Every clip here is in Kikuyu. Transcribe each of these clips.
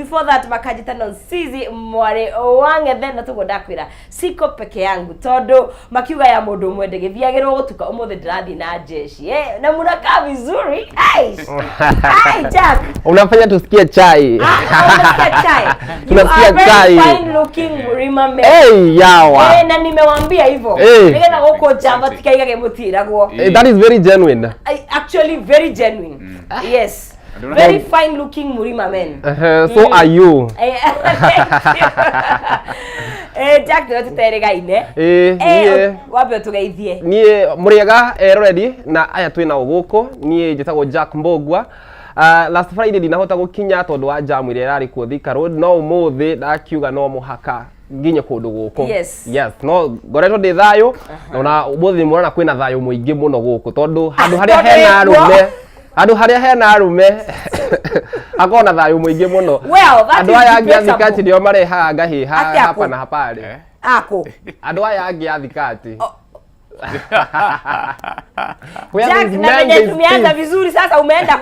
Before that makanjĩta Nonsizi mwarĩ wa ng'ethe, na tũguo ndakwĩra siko peke yangu tondu makiuga ya mundu umwe ndĩgĩthiagĩrwo gũtuka. Ũmũthĩ ndĩrathiĩ na jeshi na munakaa vizuri. Ai, ai, Jack. Unafanya tusikie chai. Ah, unasikia chai. You Tunasikia are very chai. fine looking Murima man. Hey, yawa. Na nimewambia hivyo nĩgetha gũkũ njamba tikaigage mũtiragwo. That is very genuine. Actually very genuine. Yes. Very fine looking Murima men. So are you. Thank you. Jack nĩwe tũterĩgaine. Niĩ Wambe ũtũgeithie. Niĩ mũrĩega eroreri na aya twĩ nao gũkũ, niĩ njĩtagwo Jack Mbũgua. Last Friday ndinahota gũkinya tondũ wa jamu ĩrĩa ĩrarĩ kuo Thika Road, no ũmũthĩ ndakiuga no mũhaka nginye kũndũ gũkũ. Yes, no ngoretwo ndĩ thayũ na ona ũmũthĩ mũrona kwĩna thayũ mũingĩ mũno gũkũ tondũ handũ harĩa Tondũ hena wĩ kuo. arũme, handũ harĩa hena arũme hakoragwo na thayũ mũingĩ mũno. Well, that Andũ is aya angĩ a debatable. thikati nĩo marehaga ngahĩha Atĩa hapa kũ? na hapale. Akũ. Andũ aya angĩ a thikati. Where Jack, there's na men, venye there's tumeanza peace. vizuri sasa umeanza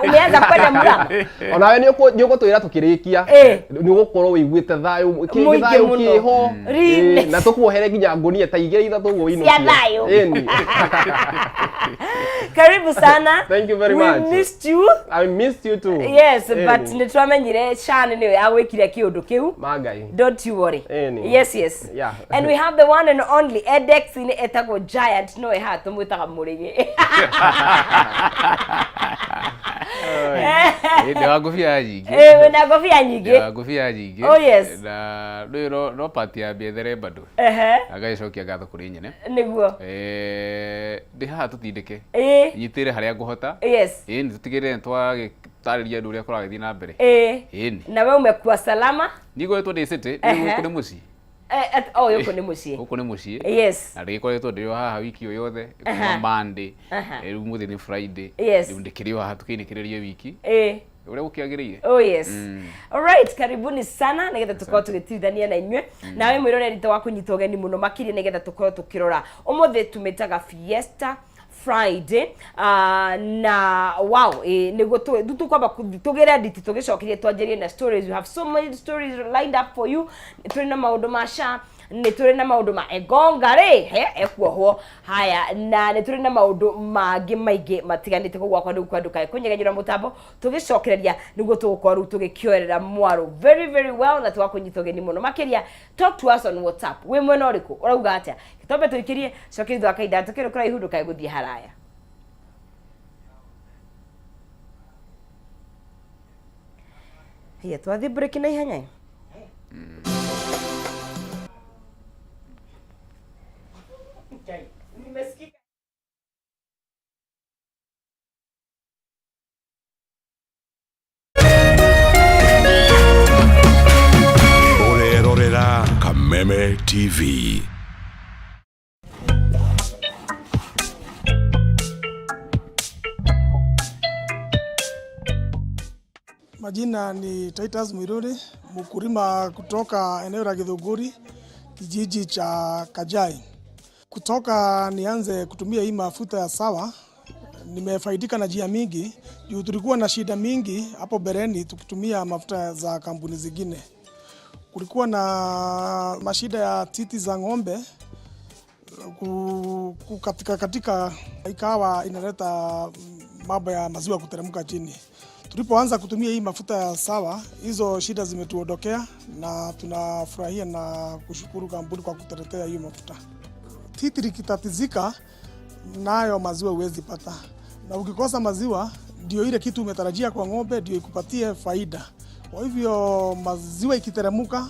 kwenda mrama. Onawe nĩ ũgũtwĩra tũkĩrĩkia nĩ ũgũkorwo wĩiguĩte thayũ Mũingĩ thayũ mũno. kĩho. Really? Na tũkuohere nginya ngũnia ta igĩrĩ ithatũ ũguo Cia wĩinũkie. thayũ. Ĩni. Karibu sana. Thank you very We much. missed you. I missed you too. Yes, Ĩni. but nĩ twamenyire Shan nĩwe agwĩkire kĩũndũ kĩu. Mangai. Don't you worry. Ĩni. Yes. And we have the one and only Edex nĩ etagwo Giant, no ĩhaha tũmwĩtaga Mũrĩgĩ. Ndĩ wa ngũbia nyingĩ. Wĩna ngobia Ndĩ nyingĩ. wa ngũbia nyingĩ. Oh, yes. Na rĩu no part ya mbiethere bado. Agagĩcokia ngatho kũrĩ nyene. Nĩguo. Ndĩ haha tũtindĩke. Nyitĩre harĩa ngũhota. Ĩĩ nĩ tũtigĩrĩre nĩ twagĩtarĩria andũ ũrĩa kũragĩthiĩ na mbere. Ĩĩ nĩ. Na we umekuwa salama? Niĩ ngoretwo ndĩ city, gũkũ nĩ mũciĩ. Oh, gũkũ nĩ mũciĩ. Gũkũ nĩ mũciĩ. Na ndĩgĩkoretwo ndĩ o haha wiki ĩyo yothe, kuma Monday. Rĩu mũthĩ nĩ Friday. Rĩu ndĩkĩrĩ o haha tũkĩinĩkĩrĩrie wiki. Ũrĩa gũkĩagĩrĩire. Oh yes. Alright, karibuni sana nigetha tukorwo tũgĩtirithania na inyuĩ. Nawe mwĩroreri wa kũnyita ũgeni mũno makĩria nigetha tũkorwo tũkĩrora. Ũmũthĩ tũmĩtaga Fiesta Friday, na wow, nĩguo tũkwamba tũgĩre nditi tũgĩcokerie twanjĩrie na stories. We have so many stories lined up for you. Nĩ tũrĩ na maũndũ ma SHA, nĩ tũrĩ na maũndũ ma Engonga rĩ he ekuohwo haya, na nĩ tũrĩ na maũndũ mangĩ maingĩ matiganĩte. Koguo akwa nĩguo ndũkae kũnyegenyũra mũtambo tũgĩcokereria nĩguo tũgũkorwo rĩu tũgĩkĩoerera mwaro very very well na tũgakũnyita ũgeni mũno makĩria. Talk to us on WhatsApp, wĩ mwena ũrĩkũ, ũrauga atĩa? Gĩtombe tũikĩrie cokeria thutha wa kahinda tũkĩrĩ kũraihu, ndũkae gũthiĩ haraya. Hiya, twathiĩ break na ihenya. Nimesikika. Ũrerorera Kameme TV. Majina ni Titus Mwiruri, mkulima kutoka eneo la Githunguri, kijiji cha Kajai. Kutoka nianze kutumia hii mafuta ya Sawa, nimefaidika na njia mingi juu tulikuwa na shida mingi hapo mbeleni tukitumia mafuta za kampuni zingine. Kulikuwa na mashida ya titi za ng'ombe kukatika katika, ikawa inaleta mambo ya maziwa kuteremka chini. Tulipoanza kutumia hii mafuta ya Sawa, hizo shida zimetuondokea na tunafurahia na kushukuru kampuni kwa kutuletea hiyo mafuta. Titi likitatizika, nayo maziwa huwezi pata, na ukikosa maziwa ndio ile kitu umetarajia kwa ng'ombe ndio ikupatie faida. Kwa hivyo maziwa ikiteremuka,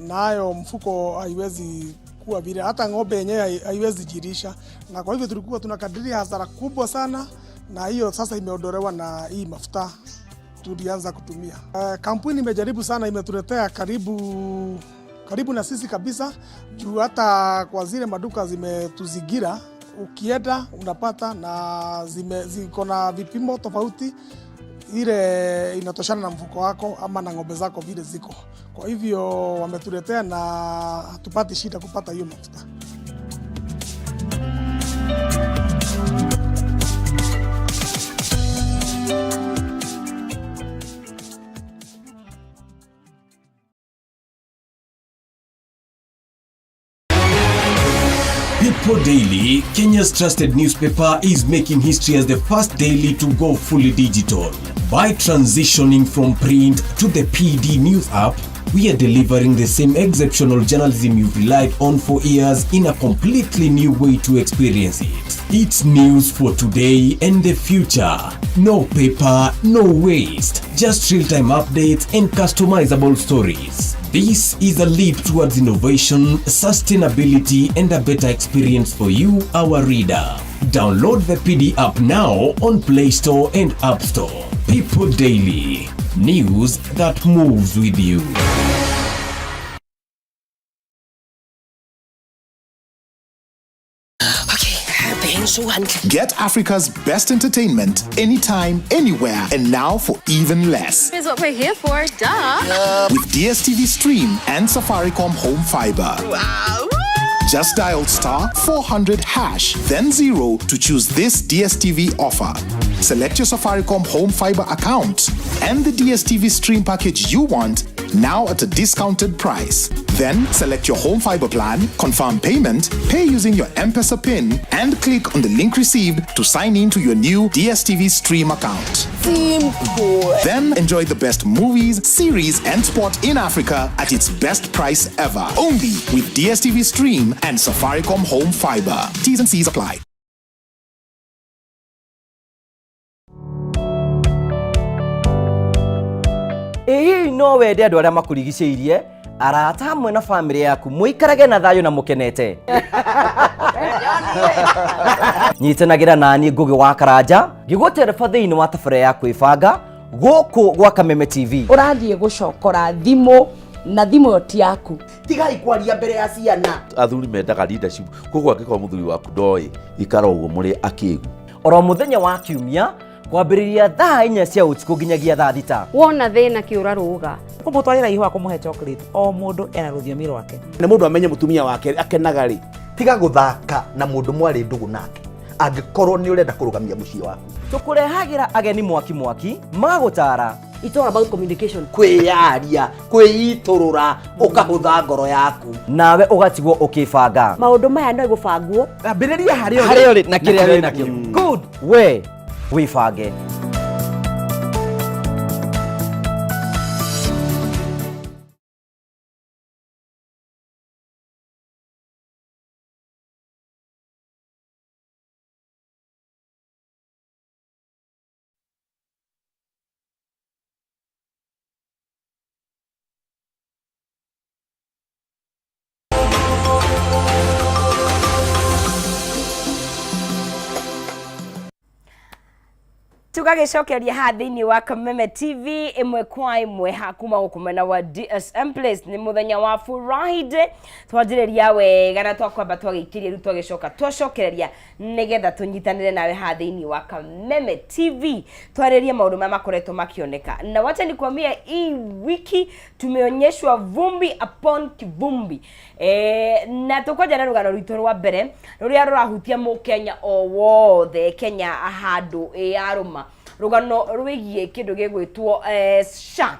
nayo mfuko haiwezi kuwa vile, hata ng'ombe yenyewe haiwezi jirisha, na kwa hivyo tulikuwa tunakadiria hasara kubwa sana, na hiyo sasa imeondolewa na hii mafuta tulianza kutumia. Kampuni imejaribu sana, imetuletea karibu karibu na sisi kabisa, juu hata kwa zile maduka zimetuzingira, ukienda unapata na ziko na vipimo tofauti, ile inatoshana na mfuko wako ama na ng'ombe zako vile ziko. Kwa hivyo wametuletea na hatupati shida kupata hiyo mafuta. People Daily, Kenya's trusted newspaper, is making history as the first daily to go fully digital. By transitioning from print to the PD News app, we are delivering the same exceptional journalism you've relied on for years in a completely new way to experience it. It's news for today and the future. No paper, no waste. Just real-time updates and customizable stories. This is a leap towards innovation, sustainability, and a better experience for you, our reader. Download the PD app now on Play Store and App Store. People Daily. News that moves with you. Get Africa's best entertainment anytime, anywhere, and now for even less. Is what we're here for, duh. With DSTV Stream and Safaricom Home Fiber. Wow. Just dial star 400 hash, then 0 to choose this DSTV offer. Select your Safaricom Home Fiber account and the DSTV Stream package you want now at a discounted price. Then select your home fiber plan, confirm payment, pay using your M-Pesa PIN, and click on the link received to sign in to your new DSTV Stream account. Simple. Then enjoy the best movies, series, and sport in Africa at its best price ever. Only with DSTV Stream and Safaricom Home Fiber. T's and C's apply. Ĩ hihi no wende andũ arĩa makũrigicĩirie, arata hamwe na bamĩrĩ yaku mũikarage na thayũ na mũkenete? Nyitanagĩra naniĩ Ngũgĩ wa Karanja ngĩgũtereba thĩinĩ wa tabarĩra ya kwĩbanga gũkũ gwa Kameme TV. Ũrathiĩ gũcokora thimũ na thimũ ĩyo ti yaku. Tigai kwaria mbere ya ciana. Athuri mendaga leadership, koguo angĩkorwo mũthuri waku ndoĩ, ikara ũguo mũrĩ akĩgu. Oro mũthenya wa kiumia kwambĩrĩria thaa 4 cia ũtukũ nginyagia thaa 6. Wona thĩna kĩũra rũga. Kũmũtwarĩra ihũa, kũmũhe chocolate, o mũndũ ena rũthiomi rwake. Na mũndũ amenye mũtumia wake akenaga rĩ. Tiga gũthaka na mũndũ mwarĩ ndũgũ nake angĩkorwo nĩ ũrenda kũrũgamia mũciĩ waku. Tũkũrehagĩra ageni mwaki mwaki magũtara. It's all about communication. Kwĩyaria, kwĩitũrũra, ũkahũtha ngoro yaku. Nawe ũgatigwo ũkĩbanga. Maũndũ maya no gũbangwo. Ambĩrĩria harĩa Harĩa ũrĩ na kĩrĩa wĩ nakĩo. Good. We wĩbange. Tũgagĩcokeria haha thĩinĩ wa Kameme TV ĩmwe kwa ĩmwe ha kuma gũkũ mwena wa DSM Place. Nĩ mũthenya wa Friday, twanjĩrĩria wega na twakwamba twagĩikĩria rĩu twagĩcoka twacokereria nĩgetha tũnyitanĩre nawe haha thĩinĩ wa Kameme TV twarĩrie maũndũ marĩa makoretwo makĩoneka. Na wacha nikwambie, hii wiki tumeonyeshwa vumbi upon kivumbi. Na tũkwanja na rũgano rwitũ rwa mbere rũrĩa rũrahutia mũkenya o wothe Kenya handũ yarũma, rũgano rwĩgiĩ kĩndũ gĩgwĩtwo SHA.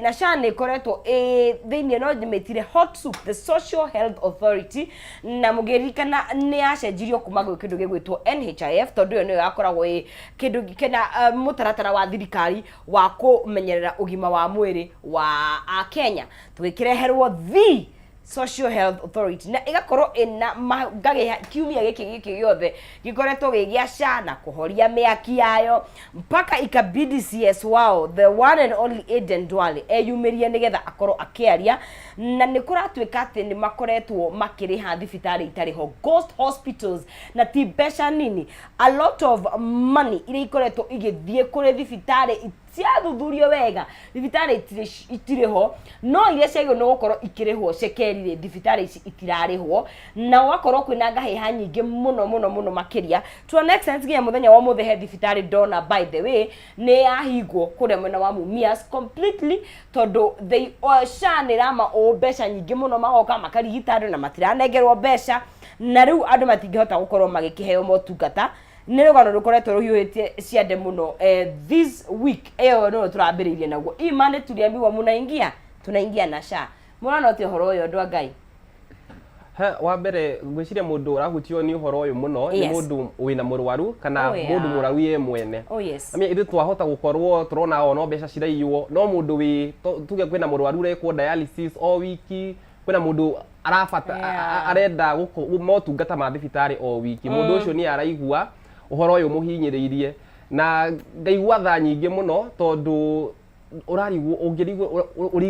Na SHA nĩ ĩkoretwo ĩ thĩinĩ, no ndĩmĩtire hot soup, the Social Health Authority, na mũngĩririkana nĩ yacenjirio kuma gwĩ kĩndũ gĩgwĩtwo NHIF, tondũ ĩyo nĩyo yakoragwo ĩ kĩndũ kĩna mũtaratara wa thirikari wa kũmenyerera ũgima wa mwĩrĩ wa Akenya, tũgĩkĩreherwo the Social Health Authority na ĩgakorwo ĩna ngagĩa kiumia gĩkĩ gĩkĩ gĩothe gĩkoretwo gĩ gĩa SHA na kũhoria mĩaki yayo mpaka ikabidi CS wao, the one and only Aden Duale, eyumĩrie nĩgetha akorwo akĩaria. Na nĩ kũratuĩka atĩ nĩ makoretwo makĩrĩha thibitarĩ itarĩ ho, ghost hospitals, na ti mbeca nini, a lot of money iria ikoretwo igĩthiĩ kũrĩ thibitarĩ ciathuthurio wega, thibitarĩ itirĩ ho, no iria ciagĩrĩirwo nĩ gũkorwo ikĩrĩhwo cekeri rĩ, thibitarĩ ici itirarĩhwo, na gũgakorwo kwĩna ngahĩha nyingĩ mũno mũno mũno makĩria to an extent nginya mũthenya wa ũmũthĩ he thibitarĩ ndona, by the way, nĩ yahingwo kũrĩa mwena wa Mumias completely, tondũ they SHA nĩ ĩrama ũũ mbeca nyingĩ mũno, magoka makarigita andũ na matiranengerwo mbeca, na rĩu andũ matingĩhota gũkorwo magĩkĩheo motungata. Nĩ rũgano rũkoretwo rũhiũhĩtie ciande mũno this week ĩyo nĩyo tũrambĩrĩirie naguo. Imani tuliambiwa munaingia, tunaingia na SHA. Mũrona ũtĩ ũhoro ũyũ, andũ a Ngai? He, wa mbere ngwĩciria mũndũ ũrahutio nĩ ũhoro ũyũ mũno nĩ Yes. mũndũ wĩna mũrwaru kana Oh, yeah. mũndũ mũrwaru ye mwene. Oh, yes. I mean, ithuĩ twahota gũkorwo tũrona o no mbeca ciraiywo no mũndũ wĩ tuge kwĩna mũrwaru ũrekwo dialysis o wiki kwĩna mũndũ arabata arenda motungata ma thibitarĩ o wiki mũndũ ũcio nĩ araigua ũhoro ũyũ mũhinyĩrĩirie na ngaigua tha nyingĩ mũno tondũ ũrarigwo ũngĩrigwo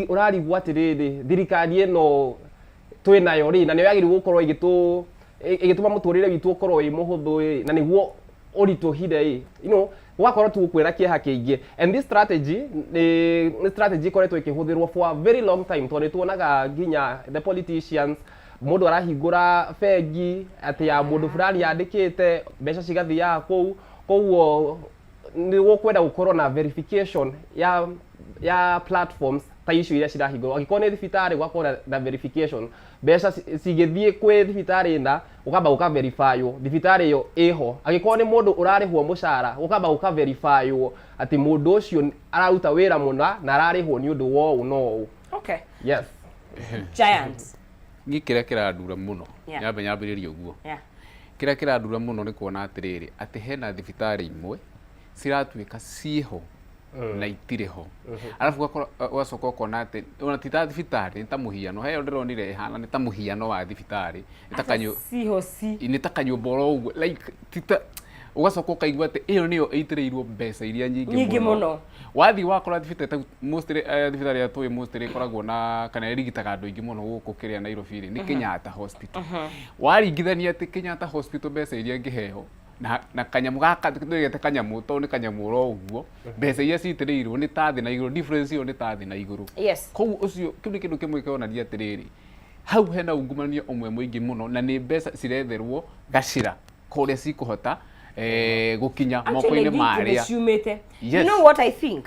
ũrarigwo atĩrĩrĩ thirikari ĩno twĩ nayo rĩ na nĩyo yagĩrĩirwo gũkorwo ĩgĩtũ ĩgĩtũma mũtũrĩre witũ ũkorwo wĩ mũhũthũ ĩ na nĩguo ũritũhire ĩ you know gũgakorwo tu kwĩna kĩeha kĩingĩ and this strategy nĩ nĩ strategy ĩkoretwo ĩkĩhũthĩrwo for a very long time tondũ nĩ tuonaga nginya the politicians mũndũ arahingũra bengi atĩ ya mũndũ fulani yandĩkĩte mbeca cigathiaga kũu koguo nĩ gũkwenda gũkorwo na verification ya ya platforms ta icio iria cirahingũrwo angĩkorwo nĩ thibitarĩ gũgakorwo na, na verification mbeca cigĩthiĩ kwĩ thibitarĩ ĩna ũkamba gũkaverifywo thibitarĩ ĩyo ĩho angĩkorwo nĩ mũndũ ũrarĩhwo mũcara ũkamba gũkaverifywo atĩ mũndũ ũcio araruta wĩra mũna na ararĩhwo nĩ ũndũ wa ũũ na ũũ Okay. yes Giant. Niĩ kĩrĩa kĩrandura mũno Yeah. nyambe nyambĩrĩrie ũguo Yeah. kĩrĩa kĩrandura mũno nĩ kuona atĩrĩrĩ atĩ hena thibitarĩ imwe ciratuĩka ciĩho na itirĩ ho arabu ũgakora ũgacoka ũkona atĩ ona ti ta thibitarĩ nĩ ta mũhiano heyo ndĩronire ĩhana nĩ ta mũhiano wa thibitarĩ nĩ ta kanyũ Ciho ci. nĩ ta kanyũmba oro ũguo like ti ta ũgacoka ũkaigua atĩ ĩyo nĩyo ĩitĩrĩirwo mbeca iria nyingĩ Nyingĩ mũno. wathiĩ wakora thibitarĩ ta mostly thibitarĩ ĩrĩa tũĩ mostly ĩkoragwo na kana ĩrigitaga andũ aingĩ mũno gũkũ kĩrĩa Nairobi rĩ nĩ Kenyatta Hospital waringithania atĩ Kenyatta Hospital mbeca iria ĩngĩheo na, na kanyamũ gaka tũgete kanyamũ tondũ nĩ kanyamũ oro ũguo mbeca iria citĩrĩirwo nĩ ta thĩ na igũrũ difference ĩyo nĩ ta thĩ na igũrũ Yes. koguo ũcio kĩu nĩ kĩndũ kĩmwe kĩronania atĩrĩrĩ hau hena ungumania ũmwe mũingĩ mũno na nĩ mbeca ciretherwo gacĩra kũrĩa cikũhota eh, gũkinya Actually, moko-inĩ ma think arĩa ciumĩte. Yes. You know what I think?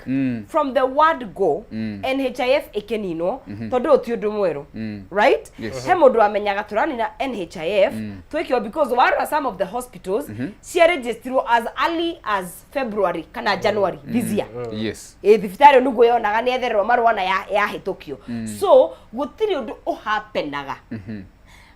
From the word go, NHIF ĩkĩninwo, tondũ ũyũ ti ũndũ mwerũ. Right? Yes. He mũndũ wamenyaga tũranina NHIF, twĩkĩo because warora some of the hospitals, ciaregistirwo as early as February kana January this year. yes Ĩ thibitarĩ nĩguo yonaga nĩ ethererwo marũa na yahĩtũkio. So, gũtirĩ ũndũ ũhapenaga.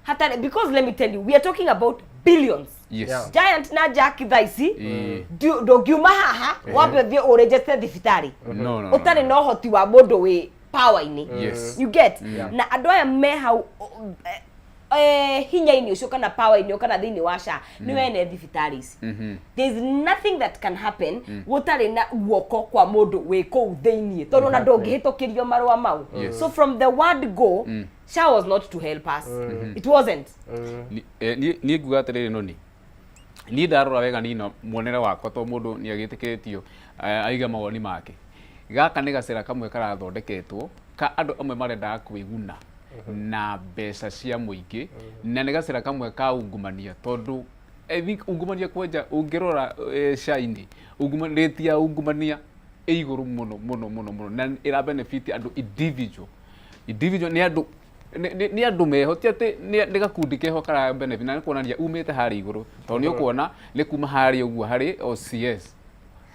Hatarĩ, because let me tell you, we are talking about billions. yes Yeah. Giant na Jack thaa ici Ĩĩ. ndũngiuma haha wambe ũthiĩ ũrĩnjete thibitarĩ no no, no, ũtarĩ no. na ũhoti wa mũndũ wĩ power-inĩ Yes. you get na andũ aya me hau hinya-inĩ ũcio kana power-inĩ kana thĩinĩ wa SHA nĩ wene thibitarĩ ici there is nothing that can happen gũtarĩ na guoko kwa mũndũ wĩ kũu thĩinĩ tondũ ona ndũngĩhĩtũkĩrio marũa mau Yes. so from the word go SHA was not to help us it wasn't Niĩ niĩ nguga atĩrĩrĩ noni niĩ ndarora wega nina muonere wakwa to mũndũ nĩ agĩtĩkĩrĩtio aiga mawoni make gaka nĩ gacĩra kamwe karathondeketwo ka andũ amwe marendaga kwĩguna na mbeca cia mũingĩ na nĩ gacĩra kamwe ka ungumania tondũ I think ungumania kwanja ũngĩrora SHA-inĩ rate ya ungumania ĩ igũrũ mũno mũno mũno mũno na ĩra benefit andũ individual individual nĩ andũ nĩ andũ meho ti atĩ nĩ gakundi keho kara benefit na nĩ kuonania umĩte harĩa igũrũ tondũ nĩ ũkuona nĩ kuma harĩa ũguo harĩ OCS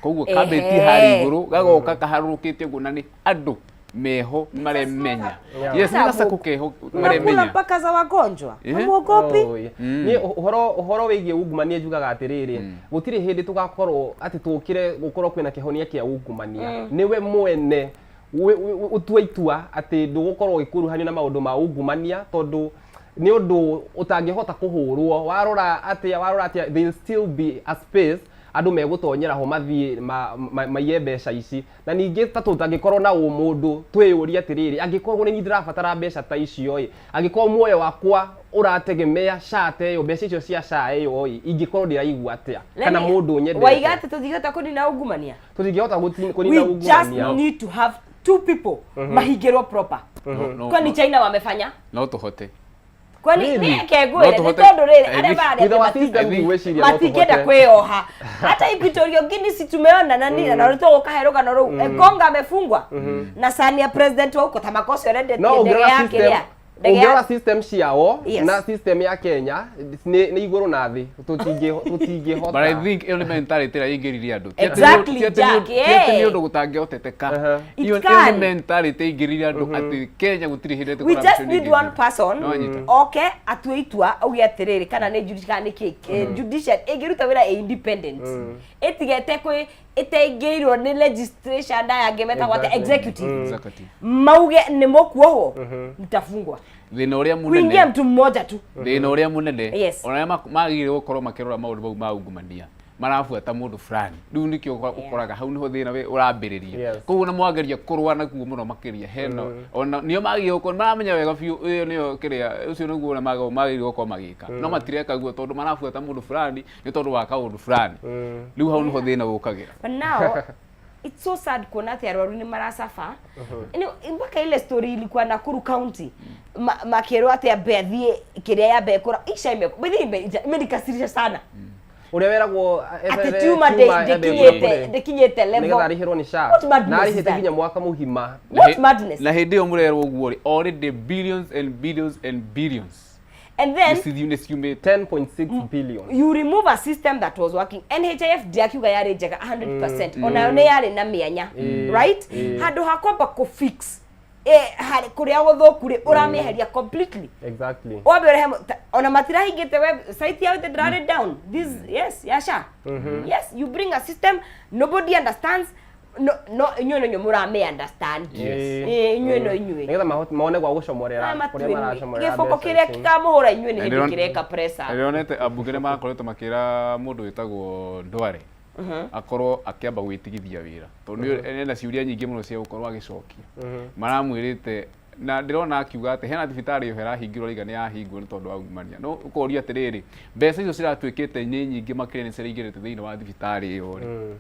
koguo kambĩtie harĩa igũrũ gagoka kaharũrũkĩte ũguo na nĩ andũ meho maremenya yes nĩ gacakũ keho Unakula maremenya mpaka za wagonjwa Eh? hamuogopi Oh, yeah. Niĩ ũhoro ũhoro wĩgiĩ ungumania njugaga atĩrĩrĩ gũtirĩ hĩndĩ tũgakorwo atĩ tũkĩre gũkorwo kwĩna kĩhonia kĩa ungumania nĩwe mwene ũtue itua atĩ ndũgũkorwo ũgĩkuruhanio na maũndũ ma ungumania tondũ nĩ ũndũ ũtangĩhota kũhũrwo warora atĩa warora atĩa there will still be a space andũ megũtonyera ho mathiĩ maiye mbeca ici na ningĩ ta tũtangĩkorwo na ũmũndũ twĩyũrie atĩrĩrĩ angĩkorwo nĩ niĩ ndĩrabatara mbeca ta icio ĩ angĩkorwo muoyo wakwa ũrategemea SHA ta ĩyo mbeca icio cia SHA ĩyo ĩ ingĩkorwo ndĩraigua atĩa kana mũndũ nyendete waiga atĩ tũtingĩhota kũnina ungumania tũtingĩhota kũnina we just ungumania need to have two people mahingĩrwo proper No, kwani no, China wamefanya no tũhote kwani Really? nĩke No ngwĩre nĩ tũhote- tondũ rĩrĩ I arĩa think- mararĩa With our atĩ system ngwĩciria no matingĩenda tũhote. kwĩyoha hata Equatorial Guinea si tumeona nani na tũgũkahe rũgano rũu Engonga amefungwa na sani ya president wa huko ta makosa ũrendetie no ndege ũngĩrora ya system kĩrĩa Ndege ya- Ũngĩrora system ciao Yes. na system ya Kenya nĩ nĩ igũrũ na thĩ tũtingĩhota. But I think ĩyo nĩ mentality ĩrĩa ĩingĩririe andũ. Ti atĩ nĩ- Exactly, ti atĩ nĩ- Jack, ti atĩ nĩ yeah. ũndũ gũtangĩhoteteka. It Ĩyo ĩyo can. nĩ mentality ĩingĩririe andũ atĩ Kenya gũtirĩ hĩndĩ atĩ We just corruption need one ĩngĩthira. person No wanyita. oke atue itua auge atĩrĩrĩ kana nĩ judiciary kana nĩ kĩ judiciary ĩngĩruta wĩra ĩ independent ĩtigete kwĩ ĩteingĩirwo nĩ legislation ndaya angĩ metagwo atĩa executive Executive. mauge nĩ mũkuohwo mtafungwa Thĩna ũrĩa kuingia mũnene mtu mmoja tu thĩna ũrĩa mũnene Yes. ona arĩa magĩrĩirwo gũkorwo makĩrora maũndũ mau ma ungumania marabuata mũndũ fulani rĩu nĩkĩo ũkoraga hau nĩho thĩna ũrambĩrĩria koguo na mwageria kũrũa naguo mũno makĩria hena ona nĩo magĩrĩirwo gũkorwo maramenya wega biũ ĩyo nĩyo kĩrĩa ũcio nĩguo ũrĩa magĩrĩirwo gũkorwo magĩka no matireka guo tondũ marabuata mũndũ fulani nĩ tondũ wa kaũndũ fulani rĩu hau nĩho thĩna ũkagĩra. But now it's so sad kuona atĩ arwaru nĩ maracaba. Mpaka ile story ilikuwa Nakuru County makĩrwo atĩ ambe athiĩ kĩrĩa yambe ĩkũra isha imenikasirisha sana Ũrĩa weragwo atĩ tumor ndĩkinyĩte level. Nĩgetha arĩhĩrwo nĩ SHA. What madness Na is arĩhĩte that? nginya mwaka mũgima. What madness? Na hĩndĩ ĩyo mũrerwo ũguo rĩ, already billions and billions and billions And then nĩ ciumĩte. 10.6 billion. You remove a system that was working. NHIF ndiakiuga yarĩ njega 100%, onayo nĩ yarĩ na mĩanya, right? Handũ ha kwamba kũ fix harĩ kũrĩa gũthũku rĩ, ũramĩeheria completely. Wambe ũrehe ona matirahingĩte website yao ĩtĩ down this yes ya SHA. Yes, you bring a system nobody understands. No, no, inyuĩ no inyuĩ mũramĩ understand. Inyuĩ no inyuĩ. Nĩgetha mone gwa gũcomorera kũrĩa maracomorera gĩboko mbeca kĩrĩa ici. kĩkamũhũra inyuĩ nĩ hĩndĩ Ndĩrona- kĩreka pressure. Ndĩronete ambunge nĩ makoretwo makĩra mũndũ wĩtagwo Ndware akorwo akĩamba gwĩtigithia wĩra tondũ ena ciũria nyingĩ mũno cia gũkorwo agĩcokia. Maramwĩrĩte na ndĩrona akiuga atĩ hena thibitarĩ ĩyo ĩrahingirwo raiga nĩ yahingwo nĩ tondũ wa ungumania, no ũkoria atĩrĩrĩ, mbeca icio ciratuĩkĩte nĩ nyingĩ makĩria nĩ ciraingĩrĩte thĩinĩ wa thibitarĩ ĩyo rĩ,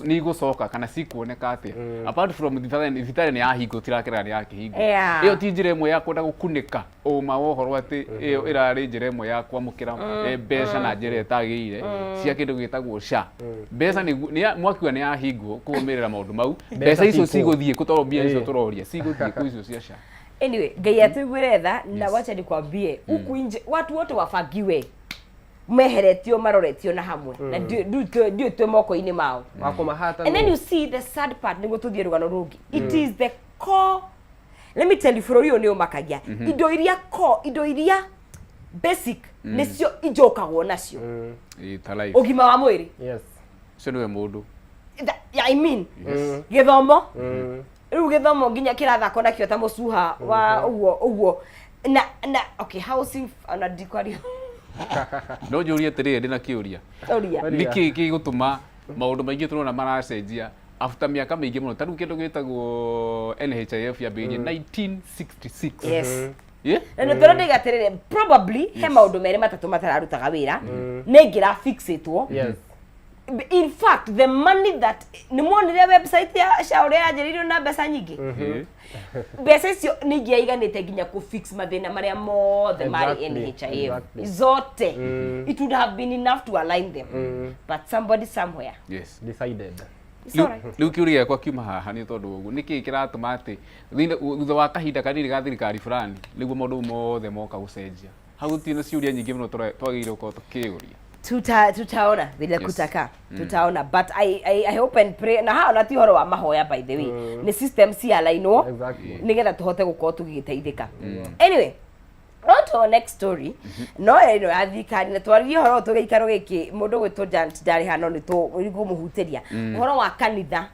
nĩ igũcoka kana cikuoneka atĩa? Apart from thibitarĩ nĩ yahingwo, tirakĩraga nĩ yakĩhingwo. Ĩyo ti njĩra ĩmwe ya kwenda gũkunĩka ũma wa ũhoro atĩ ĩyo ĩrarĩ njĩra ĩmwe ya kwamũkĩra mbeca na njĩra ĩtagĩrĩire cia kĩndũ gĩtagwo SHA. Mbeca mwakiuga nĩ yahingwo kũrũmĩrĩra maũndũ mau, mbeca icio cigũthiĩ kũ? Tondũ mbia icio tũroria cigũthiĩ kũ icio cia SHA? Anyway, Ngai atuiguĩre tha na wacha nikwambie huku nje watu wote wafagiwe meheretio maroretio na hamwe na ndiũ twĩ moko-inĩ mao. Wakũmahata. And then you see the sad part, nĩguo tũthiĩ rũgano rũngĩ, it is the core. Let me tell you, bũrũri ũyũ nĩ ũmakagia. Indo iria core, indo iria basic nĩcio injũkagwo nacio. Ta life. Ũgima wa mwĩrĩ. Ũcio nĩwe mũndũ. Yeah, I mean, gĩthomo rĩu gĩthomo nginya kĩrathakwo nakĩo ta mũcuha wa ũguo ũguo na okay, housing ona ndikwaria. No njũrie atĩrĩrĩ, ndĩna kĩũria. Ũria. Nĩkĩ gĩgũtũma maũndũ maingĩ tũrona maracenjia after mĩaka mĩingĩ mũno? Ta rĩu kĩndũ gĩtagwo NHIF yambĩrĩirie 1966. Yes. Yeah? Na nĩ tũrĩa ndaiga atĩrĩrĩ, probably he maũndũ merĩ matatũ matararutaga wĩra nĩ ingĩra fixĩtwo. In fact, the money that nĩ muonire website ya SHA ũrĩa yanjĩrĩirio na mbeca nyingĩ, mbeca icio nĩ ingĩaiganĩte nginya kũ fix mathĩna marĩa mothe marĩ NHIF zote. It would have been enough to align them, but somebody somewhere Decided. It's all right. Rĩu kĩũria gĩakwa kiuma haha nĩ tondũ ũguo nĩkĩ kĩratũma atĩ thutha wa kahinda kanini ga thirikari fulani nĩguo maũndũ mothe moka gũcenjia? Hau gũtirĩ na ciũria nyingĩ mũno twagĩrĩirwo gũkorwo tũkĩũria. Tutaona vile kutakaa. Tutaona, but I hope and pray na haha ona ti ũhoro wa mahoya, by the way, nĩ system cialainwo nĩgetha tũhote gũkorwo tũgĩteithĩka. Anyway, on to our next story. No ĩno ya thirikari na twaririe ũhoro ũyũ tũgĩikaro gĩkĩ, mũndũ gwĩtwo Janet ndarĩ haha no nĩ tũkũmũhutĩria ũhoro wa kanitha,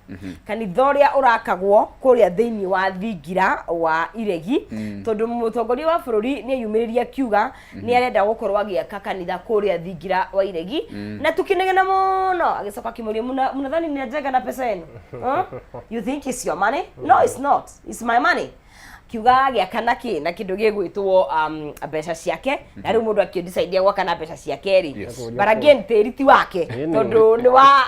kanitha ũrĩa ũrakagwo kũrĩa thĩinĩ wa thingira wa Iregi, tondũ mũtongoria wa bũrũri nĩ eyumĩrĩrie akiuga nĩ arenda gũkorwo agĩaka kanitha kũrĩa thingira wa Iregi, na tukinegena mũno agĩcoka akĩmũria, "Mnadhani ninajenga na pesa yenu? Huh? You think it's your money? No, it's not, it's my money." Kiuga agĩaka na kĩ na kĩndũ gĩgwĩtwo mbeca ciake, na rĩu mũndũ akĩdecide gwaka na mbeca ciake rĩ, but again tĩri ti wake tondũ nĩ wa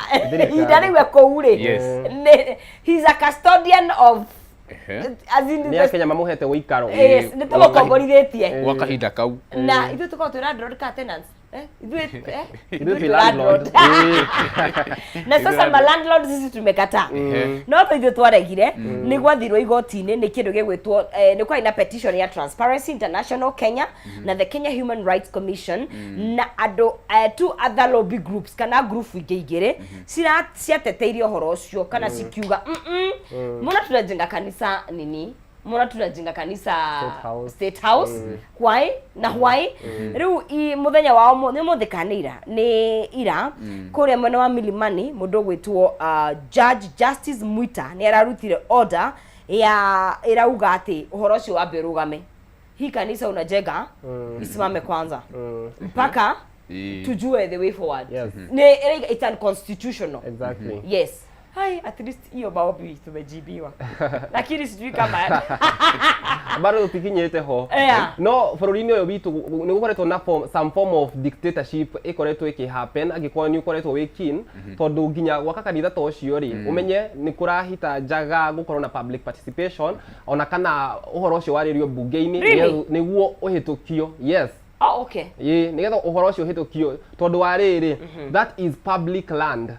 ihinda rĩu ekũu rĩ, he's a custodian of as in Nĩ Akenya mamũhete ũikaro. Yes, nĩ tũmũkomborithĩtie Gwa kahinda kau. Na ithuĩ tũkoragwo twĩ landlord ka tenants. Eh, ithuĩ eh, Ithuĩ ithuĩ twĩ landlord. Na sasa ma landlord sisi tumekataa. No to ithuĩ twaregire nĩ gwathirwo igoti-inĩ nĩ kĩndũ gĩgwĩtwo eh, nĩ kwarĩ na petition ya Transparency International Kenya na the Kenya Human Rights Commission na andũ eh, two other lobby groups kana group ingĩ igĩrĩ ciateteirie ũhoro ũcio kana cikiuga mm mbona tunajenga kanisa nini, mbona tunajenga kanisa State House. State House why na why? Rĩu mũthenya wao nĩ mũthĩ kana nĩ ira, nĩ ira, kũrĩa mwena wa Milimani mũndũ ũgwĩtwo Judge Justice Mwita nĩ ararutire order ya ĩrauga atĩ ũhoro ũcio wambe ũrũgame, hii kanisa unajenga isimame kwanza mpaka tujue the way forward. Nĩ ĩraiga it's unconstitutional. Yes. Hai, at least hiyo maombi tumejibiwa, lakini sijui kama Bado tũtikinyĩte ho. No bũrũri-inĩ ũyũ witũ nĩ gũkoretwo na some form of dictatorship ĩkoretwo ĩkĩ happen, angĩkorwo nĩ ũkoretwo wĩ keen, tondũ nginya gwaka kanitha ta ũcio rĩ, ũmenye nĩ kũrahitanjaga gũkorwo na public participation ona kana ũhoro ũcio warĩrio mbunge-inĩ. Really? Nĩguo ũhĩtũkio, yes. Oh, okay. Ĩĩ, nĩgetha ũhoro ũcio ũhĩtũkio, tondũ wa rĩrĩ, that is public land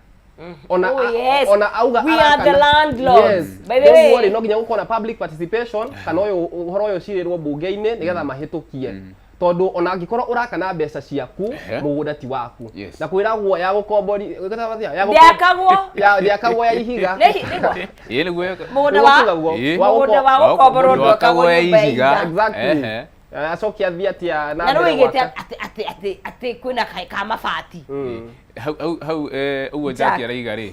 ona Oh, yes. Ona auga We are the landlords. Yes. By the way- Koguo rĩ, no nginya gũkorwo na public participation kana ũyũ ũhoro ũyũ ũcirĩrwo mbunge-inĩ nĩgetha mahĩtũkie, tondũ ona angĩkorwo ũraka na mbeca ciaku, mũgũnda ti waku. Na kwĩragwo ya gũkombori ya Ndĩakagwo. Ya ndĩakagwo ya ihiga. Nĩguo. Ĩĩ, nĩguo. Mũgũnda wa- Nĩguo Ĩĩ. Mũgũnda wa gũkomborwo ndwakagwo Ndwakagwo ya nyũmba ya ihiga. ihiga. Exactly. Acoke athiĩ atĩa Na rĩu mbere igĩte gwaka? atĩ kwĩna ka mabati. Hau hau hau ũguo Jack. Jack araiga rĩ,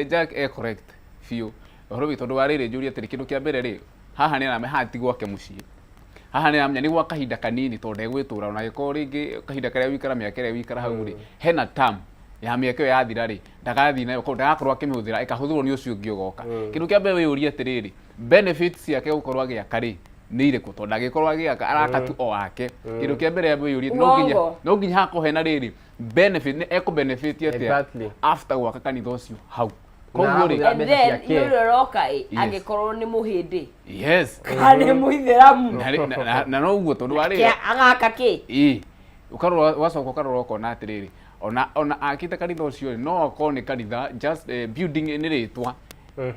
Jack e correct biũ ũhoro wĩ, tondũ wa rĩrĩ, njũrie atĩrĩ, kĩndũ kĩa mbere rĩ, haha nĩ aramenya haha ti gwake mũciĩ, haha nĩ aramenya nĩ gwa kahinda kanini, tondũ ndegwĩtũra ona angĩkorwo rĩngĩ kahinda karĩa wikara, mĩaka ĩrĩa wikara hau rĩ, hena term ya mĩaka ĩyo yathira rĩ, ndagathiĩ nayo, koguo ndagakorwo akĩmĩhũthĩra, ĩkahũthĩrwo nĩ ũcio ũngĩ ũgoka. Kĩndũ kĩa mbere wĩyũrie atĩrĩrĩ, benefits ciake gũkorwo agĩaka rĩ nĩ irĩkũ? Tondũ ndangĩkorwo agĩaka araka tu o ake. Kĩndũ kĩa mbere wĩyũrie, no nginya Uongo. no nginya hakorwo hena rĩrĩ benefit, nĩ ekũ benefit atĩa after gwaka kanitha ũcio hau? Na Koguo rĩ, ahũthĩra And mbeca then ciake. yũrĩa ũroka ĩ, angĩkorwo nĩ mũhĩndĩ kana nĩ mũithĩramu, Na noguo tondũ wa rĩrĩ kĩa agaka kĩ? Ĩĩ, ũkarora, ũgacoka ũkarora ũkona atĩrĩrĩ, ona akĩte kanitha ũcio rĩ, no akorwo nĩ kanitha just building nĩ rĩtwa,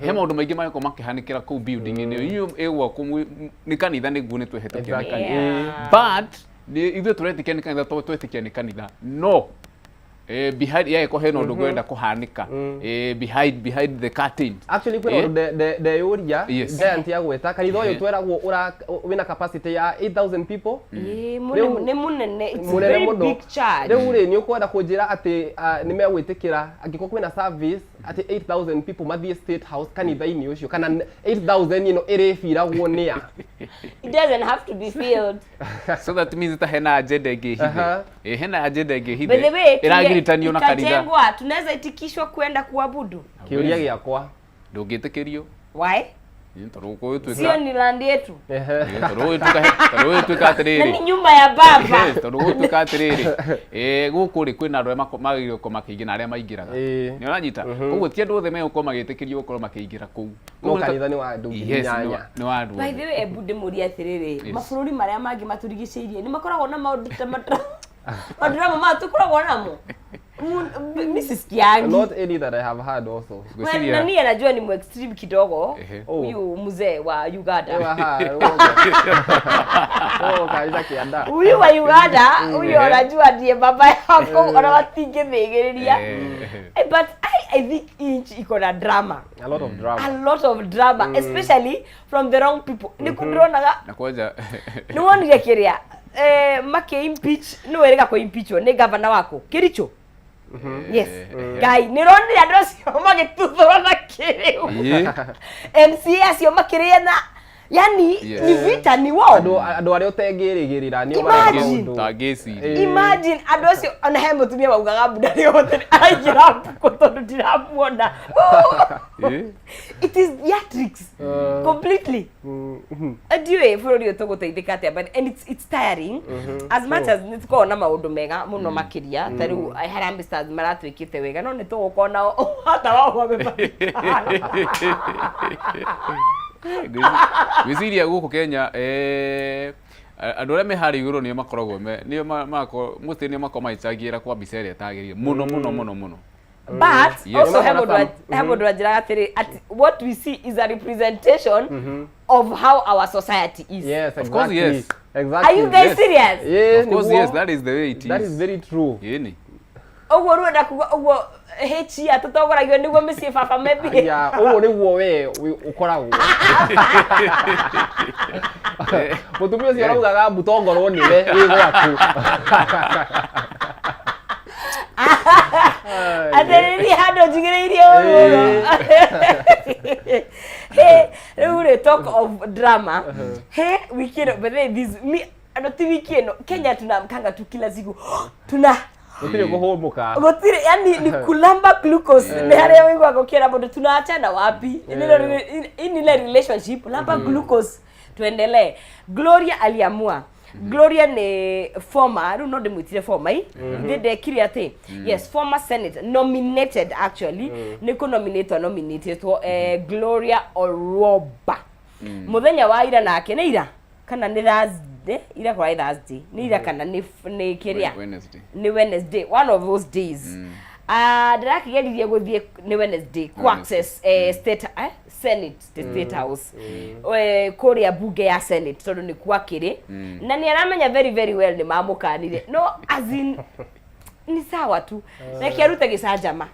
he maũndũ maingĩ mangĩkorwo makĩhanĩkĩra kũu building-inĩ ĩyo. Inyuĩ ĩgwakwo nĩ kanitha nĩguo nĩ twĩhĩtũkia nĩ kanitha, but nĩ ithuĩ tũretĩkia nĩ kanitha tondũ twetĩkia nĩ kanitha, no behind yagĩkorwo hena ũndũ ngwenda kũhanĩka behind the curtain. Actually kwĩna ũndũ ndeyũria. Giant ya gweta kanitha ũyũ tweragwo wĩna capacity ya 8000 people. Ĩĩ, Rĩu- nĩ mũnene. It's a Mũnene very mũno. big church. Rĩu rĩ, nĩ ũkwenda kũnjĩra atĩ nĩ megwĩtĩkĩra angĩkorwo kwĩna service atĩ 8000 people mathiĩ State House kanitha-inĩ ũcio, kana 8000 ĩno ĩrĩbiragwo nĩa? It doesn't have to be filled. So that means ta hena agenda ĩngĩ hithe. Hena agenda ĩngĩ By the hithe way, ĩragiritanio na kanitha. ikajengwa, tunaweza itikishwa kwenda kuabudu? Kĩũria gĩakwa. Ndũngĩtĩkĩrio. Why? Tondũ gũgĩtuĩka Sio ni land yetu? Tondũ gũgĩtuĩka Na atĩrĩrĩ, ni nyumba ya baba. Yes, tondũ gũgĩtuĩka atĩrĩrĩ, gũkũ rĩ, kwĩna andũ arĩa magĩrĩirwo gũkorwo makĩingĩra na arĩa maingĩraga. Nĩ ũranyita? Koguo ti andũ othe megũkorwo magĩtĩkĩrio gũkorwo makĩingĩra kũu. No Koguo nĩ ta- kanitha nĩ wa andũ ngiri Yes, inyanya. nĩ wa andũ By othe. the way, ebu ndĩmũrie atĩrĩrĩ, mabũrũri marĩa mangĩ matũrigicĩirie nĩ makoragwo na maũndũ ta madrama maya tũkoragwo namo? Mi sisikiangi. Not any that I have heard also. Well, Ngwĩciria- nani anajua ni muextreme kidogo, huyu mzee wa Uganda. Ewa, ha, oh, kanitha kĩanda. Huyu wa Uganda huyu anajua ndiye baba yako, ona matingĩthĩgĩrĩria. But I think inch iko na drama. A lot of drama. A lot of drama, especially from the wrong people. Nĩ kũndĩronaga Na kwanja nĩ wonire kĩrĩa makĩ impeach, nĩ werĩga kũ impeachwo nĩ gavana wako Kericho. Yes, ngai nĩ ronire andũ acio magĩtuthũrana kĩrĩu, MCA acio makĩrĩana, yani ni vita, ni war. Andũ arĩa ũtengĩrĩgĩrĩra nĩo mareka Imagine. maũndũ. Tangĩciria. Imagine andũ acio, ona he mũtumia waugaga mbunda rĩothe araingĩra mbuko tondũ ndiramuona. It is theatrics completely. Ndiũĩ bũrũri ũyũ tũgũteithĩka atĩa, but and it's tiring as much as nĩ tũkoragwo na maũndũ mega mũno makĩria, ta rĩu Harambee Stars maratwĩkĩte wega, no nĩ tũgũkorwo nao hata wao wamepatikana. Ngwĩciria gũkũ Kenya Andũ arĩa me harĩa igũrũ nĩo makoragwo me nĩo magakorwo mostly nĩo makoragwo magĩcangĩra kwa mbica ĩrĩa ĩtagĩrĩire mũno mũno mũno mũno. But Yes. also he Ũnakora mũndũ he mũndũ anjĩraga atĩrĩ atĩ what we see is a representation of how our society is. Yes, Of course, exactly. yes. Exactly. Are you guys Yes. serious? Yeah, Of course, nĩguo. yes, that is the way it is. That is very true. Ĩni. Ũguo rĩu kuga ũguo hia tũtongoragio nĩguo mĩciĩ baba maybe. Ya, ũguo nĩguo we ũkoragwo. Mũtumia ũcio araugaga mbu tongorwo nĩwe wĩ gwaku. Atĩrĩria handũ njigĩrĩirie ũru mũno. Hey, rĩu rĩ, talk of drama, he wiki ĩno, but then this me ano ti wiki ĩno, Kenya tunaamkanga tu kila siku tuna Gũtirĩ kũhũmũka. Gũtirĩ, yani ni kulamba glucose, nĩ harĩa wĩiguaga ũkĩra mũndũ tunaachana wapi. In ile relationship, lamba glucose tuendelee. Gloria aliamua, Gloria nĩ former, rĩu no ndĩmwĩtire former i thĩ ndekire atĩ, yes, former senate nominated, actually nĩ kũ nominatwo nominatetwo, Gloria Orwoba mũthenya wa ira, nake nĩ ira kana nĩ Thursday, ira kwa Thursday nĩ ira kana nĩ kĩrĩa? Wednesday. Nĩ Wednesday, one of those days. Ah, ndĩrakĩgeririe gũthiĩ nĩ Wednesday ku access state, senate, the state house, kũrĩa bunge ya senate, tondũ nĩ kwakĩrĩ na nĩ aramenya very very well nĩ mamũkanire, no as in ni sawa tu, reke arute gĩcanjama,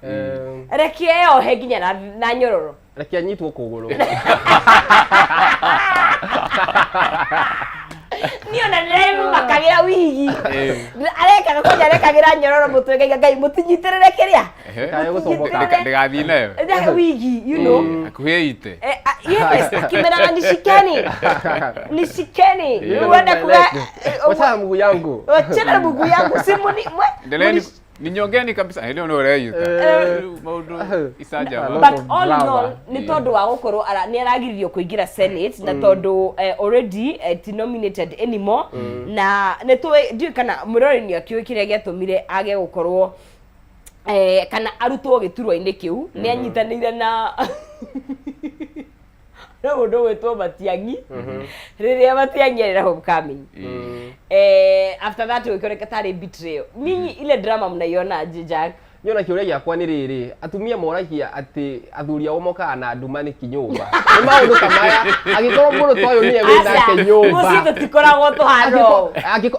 reke eyohe nginya na nyororo. Reke anyitwo kũgũrũ. Niĩ ona ndĩremũmakagĩra wigi arekaga kwanja, arekagĩra nyororo mũtwe, ngaiga Ngai mũtinyitĩrĩre kĩrĩa. Kaĩ gũcomoka. Ndĩgathiĩ nayo. Wigi. Hakuhĩ ite. Yes, akimeraga nishikeni nishikeni. Rĩu wenda kuga Wacha mguu yangu. Wachana na mguu yangu, simu ni Endeleni ninyongeni kabisa ĩno nĩ ũreita rĩu maũndũ icanjama. But all in Drama. all, nĩ tondũ wa gũkorwo nĩ aragiririo kũingĩra senate na tondũ already ti nominated anymore, na nĩ tũĩ, ndiũĩ kana mwĩroreri nĩ akĩũĩ kĩrĩa gĩatũmire age gũkorwo kana arutwo gĩturwa-inĩ kĩu. Nĩ anyitanĩire na mũndũ gwĩtwo Matiang'i rĩrĩa Matiang'i arĩ na homecoming. After that gũkĩoneka tarĩ betrayal. Ninyi ile drama mnaiona aje, Jack? Niona kĩũria gĩakwa nĩ rĩrĩ, atumia moragia atĩ athuri ao mokaga na nduma nĩkĩ nyũmba? Nĩ maũndũ ta maya. Angĩkorwo mũndũ ta ũyũ nĩwe wĩ nake nyũmba, Mũciĩ tũtikoragwo tũhana ũũ.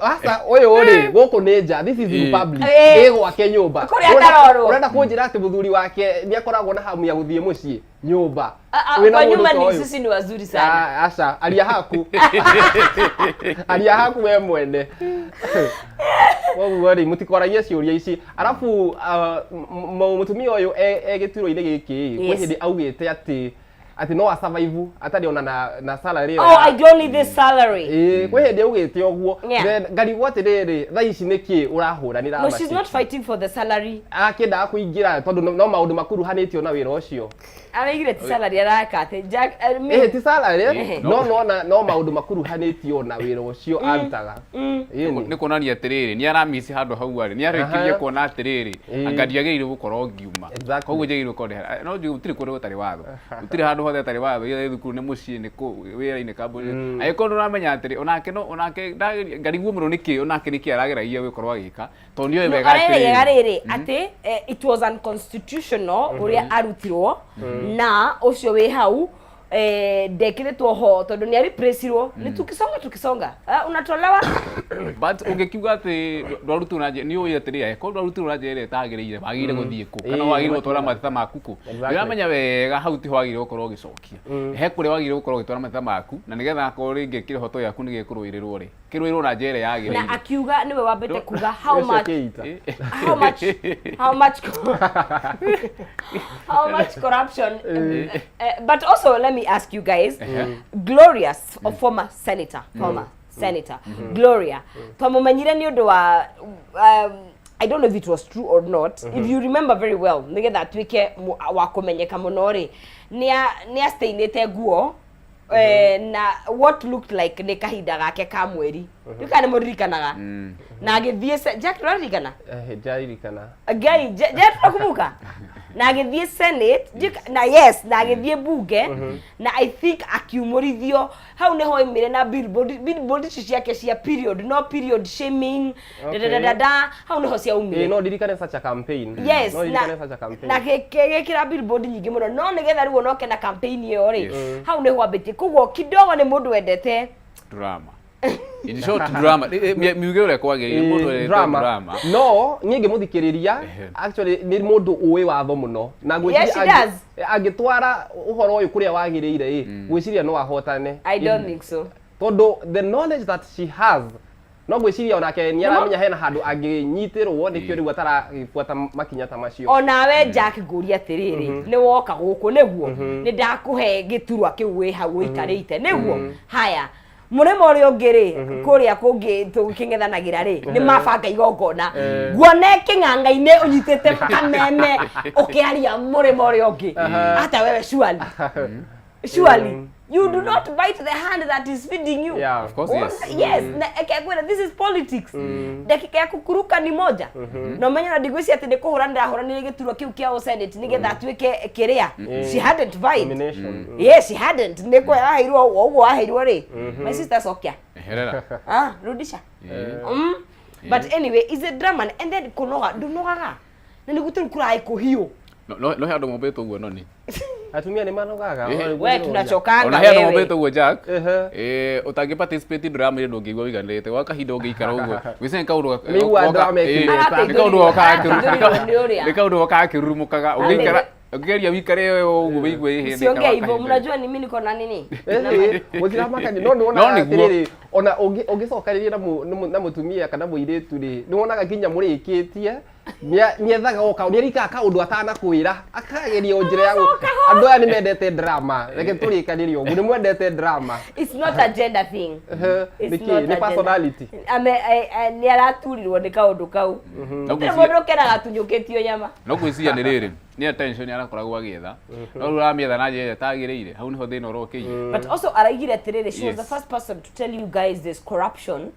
Aca, ũyũ rĩ, gũkũ nĩ nja, this is in public. Ĩ gwake nyũmba. Kũrĩa atarorwo. Ũrenda kũnjĩra atĩ mũthuri wake nĩ akoragwo na hamu ya gũthiĩ mũciĩ nyũmba Ah, ah, wĩna kwa mũndũ nyumba ta ni ũyũ? sisi ni wazuri sana. Ah, aca, aria haku, aria haku we mwene. Koguo rĩ, mũtikoragie ciũria ici. Arabu mũtumia ũyũ e gĩturwa-inĩ gĩkĩ, kwĩ hĩndĩ augĩte atĩ no asurvive atarĩ ona na salary ĩyo Oh, I don't need this salary. Ĩĩ, kwĩ hĩndĩ augĩte ũguo. Yeah. Then ngarigwo atĩrĩrĩ, thaa ici nĩkĩ ũrahũranĩra? No, she's not fighting for the salary. Akĩendaga kũingĩra tondũ no maũndũ makuruhanĩtio na wĩra ũcio. Araigire ti salary araka atĩ Jack, Ĩĩ, ti salary, no. No maũndũ makuruhanĩtio na wĩra ũcio arutaga. Ĩni. Nĩ kuonania atĩrĩrĩ nĩ aramisi handũ hau arĩ nĩ arĩkirie kuona atĩrĩrĩ, anga ndiagĩrĩirwo gũkorwo ngiuma, koguo njagĩrĩirwo gũkorwo ndĩ no njuge gũtirĩ kũndũ gũtarĩ watho, gũtirĩ handũ hothe hatarĩ watho, either nĩ thukuru, nĩ mũciĩ, nĩ kũ wĩra-inĩ, kambuni. Angĩkorwo nĩ ũramenya atĩrĩ onake no onake ngarigwo mũno nĩkĩ onake nĩkĩ arageragia gũkorwo agĩka, tondũ nĩoĩ wega arerega atĩrĩrĩ rĩrĩ atĩ it was unconstitutional ũrĩa arutirwo, na ũcio wĩ hau ndekĩrĩtwo ho tondũ nĩ areplaceirwo. Nĩ tukisonga tukisonga, unatolewa. But ũngĩkiuga atĩ ndwarutirwo na njĩra, nĩ ũĩ atĩrĩrĩ, angĩkorwo ndwarutirwo na njĩra ĩrĩa ĩtagĩrĩire, wagĩrĩire gũthiĩ kũ kana wagĩrĩirwo gũtwara mateta maku kũ? Nĩũramenya wega hau tiho wagĩrĩirwo gũkorwo ũgĩcokia, he kũrĩa wagĩrĩirwo gũkorwo ũgĩtwara mateta maku, na nĩgetha akorwo rĩngĩ kĩrohoto gĩaku nĩ gĩkũrũĩrĩrwo rĩ, kĩrũĩrwo na njĩra ĩrĩa Na yagĩrĩire. akiuga nĩwe wambĩte kuga how Ũcio much akĩita. How much corruption. But also let me ask you guys, Glorious, a former senator, former senator Gloria, twamumenyire nĩ ũndũ wa I don't know if it was true or not, if you remember very well, nĩgetha atuĩke wa kũmenyeka mũno rĩ, nĩ asteinĩte nguo na what looked like nĩ kahinda gake ka mweri. Rĩu kana nĩ mũririkanaga na agĩthiĩ Jack, ũraririkana? Ndiaririkana. Ngai, Jack, tunakumbuka. Na agĩthiĩ senate na yes, na agĩthiĩ bunge, na I think akiumũrithio hau nĩho oimire na billboard ici ciake cia period, no period shaming. Da hau nĩho ciaumire. No ndirikane such a campaign. Yes. No ndirikane such a campaign. Na gĩkĩra billboard nyingĩ mũno, no nĩgetha rĩu onoke na campaign ĩyo rĩ, hau nĩho ambĩtie. Koguo kidogo nĩ mũndũ wendete Drama, in short drama. Miuge ũrĩa kwagĩrĩire, mũndũ wendete drama. Drama. No niĩ ngĩmũthikĩrĩria, actually nĩ mũndũ ũĩ watho mũno na ngwĩciria Yes, she does. Angĩtwara ũhoro ũyũ kũrĩa wagĩrĩire ĩ, ngwĩciria no ahotane. I don't think so. Tondũ the knowledge that she has, no ngwĩciria onake nĩ aramenya hena handũ angĩnyitĩrwo, nĩkĩo rĩu ataragĩbuata makinya ta macio. Onawe Jack, ngũria atĩrĩrĩ, nĩ woka gũkũ nĩguo nĩ ndakũhe gĩturwa kĩu wĩ hau ũikarĩte nĩguo haya mũrĩmo ũrĩa ũngĩ rĩ, kũrĩa kũngĩ tũkĩng'ethanagĩra rĩ, nĩ mabanga igongona, nguone kĩng'ang'a-inĩ ũnyitĩte kameme ũkĩaria mũrĩmo ũrĩa ũngĩ hata wewe. Surely, surely you do not bite the hand that is feeding you. Of course, yes. Yes, na ekegwira this is politics, dakika ya kukuruka ni moja. Na ũmenye na ndigwĩciria atĩ nĩ kũhũra ndĩrahũranire gĩturwa kĩu kĩa senate nĩgetha atuĩke kĩrĩa. She hadn't vied. Nomination. Yes, she hadn't. Nĩ kwa aheirwo ũguo ũguo aheirwo rĩ, my sister, cokia. Eherera. Ah, rudisha. But anyway, is a drama and then kunoga ndunogaga na nĩguo tũrĩ kũraĩ kũhiũ. No he andũ mombĩtwo ũguo noni. Atumia nĩ manogaga. We tunachokanga. Ona he andũ Wewe. mombĩtwo ũguo, Jack. Ũtangĩ participate drama-inĩ ndũngĩigua ũiganĩrĩte gwa kahinda ũngĩikara ũguo gwĩciria nĩ kaũndũ Nĩigua drama ĩkinyĩte. nĩ kaũndũ gokaga Arateithĩrĩrio nĩ ũrĩa. nĩ kaũndũ gokaga kĩrurumũkaga ũngĩikara ũngĩgeria wĩikare ũguo wĩigue ĩhĩ. Usiongee hivyo, mnajua ni mimi niko na nini. Gũtiramakania, no No nĩwonaga nĩguo. atĩrĩrĩ, ona ũngĩcokanĩria na mũtumia kana mũirĩtu rĩ, nĩwonaga nginya mũrĩkĩtie nĩethaga o kaũndũ, nĩerikaga kaũndũ atanakwĩra, akageria o njĩra ya andũ aya nĩ mendete drama. Reke tũrĩkanĩre ũguo, nĩ mwendete drama. It's not a gender thing. It's Nĩkĩ? not Nĩ a gender. Personality. Nĩ araturirwo nĩ kaũndũ kau. No Gũtirĩ ngwĩciria- mũndũ ũkenaga tunyũkĩtio nyama. No ngwĩciria nĩ rĩrĩ, nĩ attention arakoragwo agĩetha, no rĩu ũramĩetha na njĩra ĩrĩa ĩtagĩrĩire, hau nĩho thĩna ũrokĩire. But also araigire atĩrĩrĩ, she was the first person to tell you guys there's corruption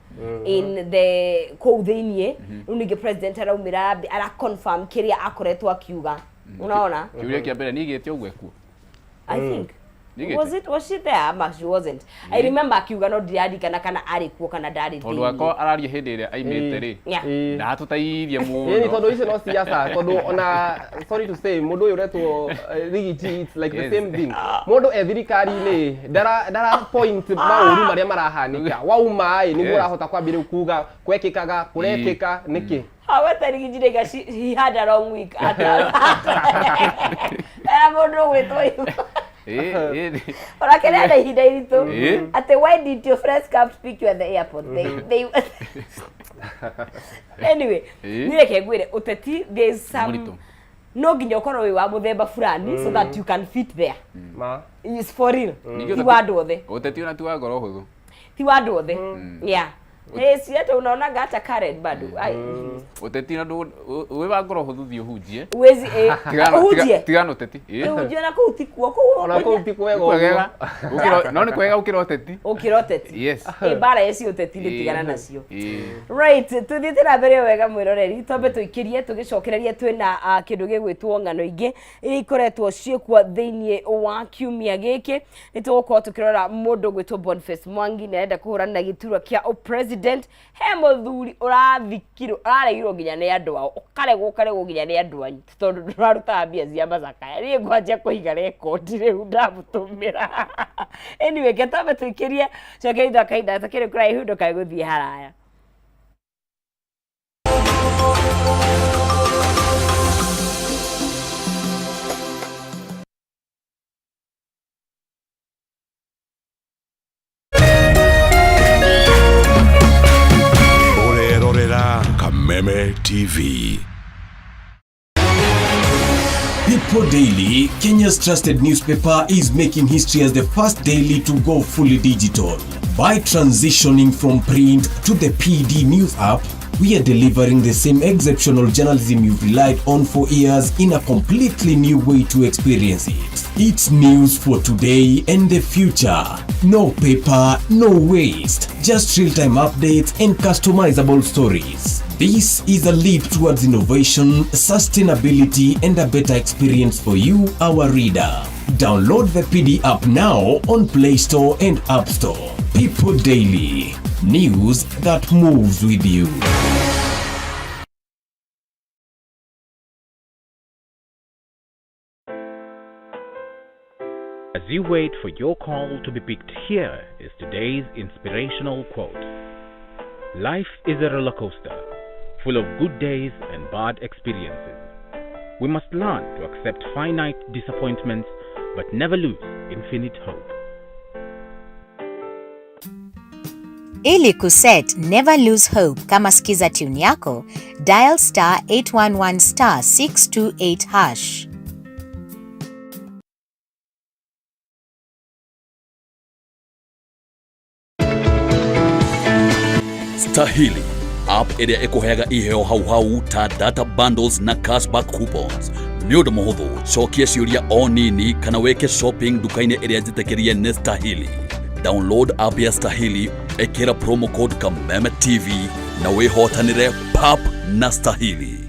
in the kũu thĩiniĩ. Rĩu ningĩ president araumĩra ara confirm kĩrĩa akoretwo akiuga, unaona? Kĩũria kĩa mbere, nĩigĩte ũguo ekuo? I think Nĩigĩte? was it, was she there ama she wasn't? I remember akiuga, no ndiririkana kana arĩ kuo kana ndarĩ Tondũ thĩiniĩ. akoo araria hĩndĩ ĩrĩa aimĩte rĩ, ndatũteithie Ĩni mũno. Tondũ icio no siasa, tondũ ona, sorry to say, mũndũ ũyũ ũretwo Riggy G, it's like the same thing. Mũndũ e thirikari-inĩ ndara point maũru marĩa marahanĩka, wauma ĩ, nĩguo ũrahota kwambia rĩu kuga kwekĩkaga kũrekĩka nĩkĩ. However, Riggy G nĩga he had a long week. Ata era mũndũ ũgwĩtwo hivyo. Onake nĩ ihinda iritũ. Atĩ why did your friends come to pick you at the airport? They anyway, niĩ reke ngwĩre, ũteti there is some Mũritũ. No nginya ũkorwo wĩ wa mũthemba fulani so that you can fit there. Ma Is for real. Ningĩ Ti wa andũ othe. Ũteti ona ti wa ngoro hũthũ. Ti wa andũ othe. Yeah. Hey, si hata unaonaga hata Karen bado. Ai, Ũteti na wĩ wa ngoro hũthũ, thiĩ ũhunjie. Uwezi ũhunjie. Tigana ũteti. Ũhunjie na kũu ti kuo kũu. Ona kũu ti kwega. Nĩ kwega no nĩ kwega gũkĩra ũteti. Ũkĩra ũteti. Yes. Ĩ mbara ĩci ũteti nĩ tigana nacio. Right, tuthiĩte na mbere wega mwĩroreri, twambe tũikĩrie tũgĩcokereria twĩna kĩndũ gĩgwĩtwo ng'ano ingĩ iria ikoretwo ciĩkuo thĩiniĩ wa kiumia gĩkĩ. Nĩ tũgũkorwo tũkĩrora mũndũ ũgwĩtwo Boniface Mwangi nĩ arenda kũhũrana na gĩturwa kĩa ũpresident. He mũthuri ũrathikirwo, ũraregirwo nginya nĩ andũ ao, ũkaregwo nginya nĩ andũ anyu tondũ ndũrarutaga mbia cia macakaya. Niĩ ngwanjia kũiga rekondi rĩu ndamũtũmĩra. Anyway, ke twambe tũikĩrie cokeria indo kahinda gatakĩrĩ kũraihu, ndũkae gũthiĩ haraya. Ũrerorera Kameme TV. People Daily, Kenya's trusted newspaper, is making history as the first daily to go fully digital. By transitioning from print to the PD News app, we are delivering the same exceptional journalism you've relied on for years in a completely new way to experience it. It's news for today and the future. No paper, no waste. Just real time updates and customizable stories. This is a leap towards innovation, sustainability, and a better experience for you, our reader. Download the PD app now on Play Store and App Store. People Daily, news that moves with you. As you wait for your call to be picked, here is today's inspirational quote. Life is a roller coaster, full of good days and bad experiences. We must learn to accept finite disappointments but never lose infinite hope. Ili kuset Never Lose Hope kama skiza tune yako, dial star 811 star 628 hash. Stahili app ĩrĩa ĩkũheaga iheo hau hau ta data bundles na cashback coupons. Nĩ ũndũ mũhũthũ, cokia ciũria o nini kana wĩke shopping nduka-inĩ ĩrĩa njĩtĩkĩrie nĩ Stahili. Download app ya Stahili, ĩkĩra promo code Kameme TV na wĩhotanĩre pap na Stahili.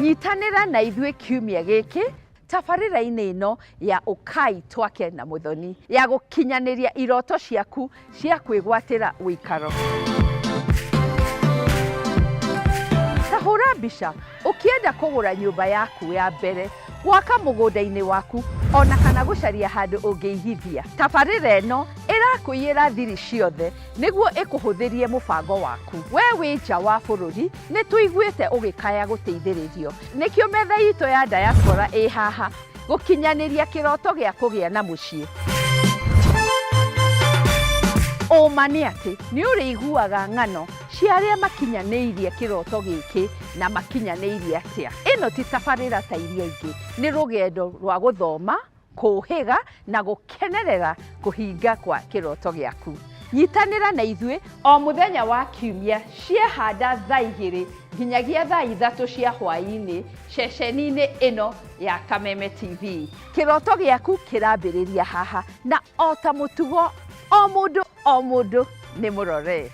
Nyitanĩra na ithuĩ kiumia gĩkĩ tabarĩra-inĩ ĩno ya Ũkai Twake na Mũthoni ya gũkinyanĩria iroto ciaku cia kwĩgwatĩra ũikaro. Ta hũra mbica ũkĩenda kũgũra nyũmba yaku ya mbere, gwaka mũgũnda-inĩ waku ona kana gũcaria handũ ũngĩigithia. Tabarĩra ĩno ĩrakũiyĩra thiri ciothe nĩguo ĩkũhũthĩrie mũbango waku. We wĩ nja wa bũrũri nĩ tũiguĩte ũgĩkaya gũteithĩrĩrio, nĩkĩo metha itũ ya diaspora ĩ haha gũkinyanĩria kĩroto gĩa kũgĩa na mũciĩ. Ũma nĩ atĩ nĩ ũrĩiguaga ng'ano cia arĩa makinyanĩirie kĩroto gĩkĩ na makinyanĩirie atĩa. Ĩno ti tabarĩra ta iria ingĩ, nĩ rũgendo rwa gũthoma, kũũhĩga na gũkenerera kũhinga kwa kĩroto gĩaku. Nyitanĩra na ithuĩ o mũthenya wa Kiumia ciehanda thaa igĩrĩ nginyagia thaa ithatũ cia hwaĩ-inĩ ceceni-inĩ ĩno ya Kameme TV. Kĩroto gĩaku kĩrambĩrĩria haha na o ta mũtugo o mũndũ o mũndũ nĩ mũrore.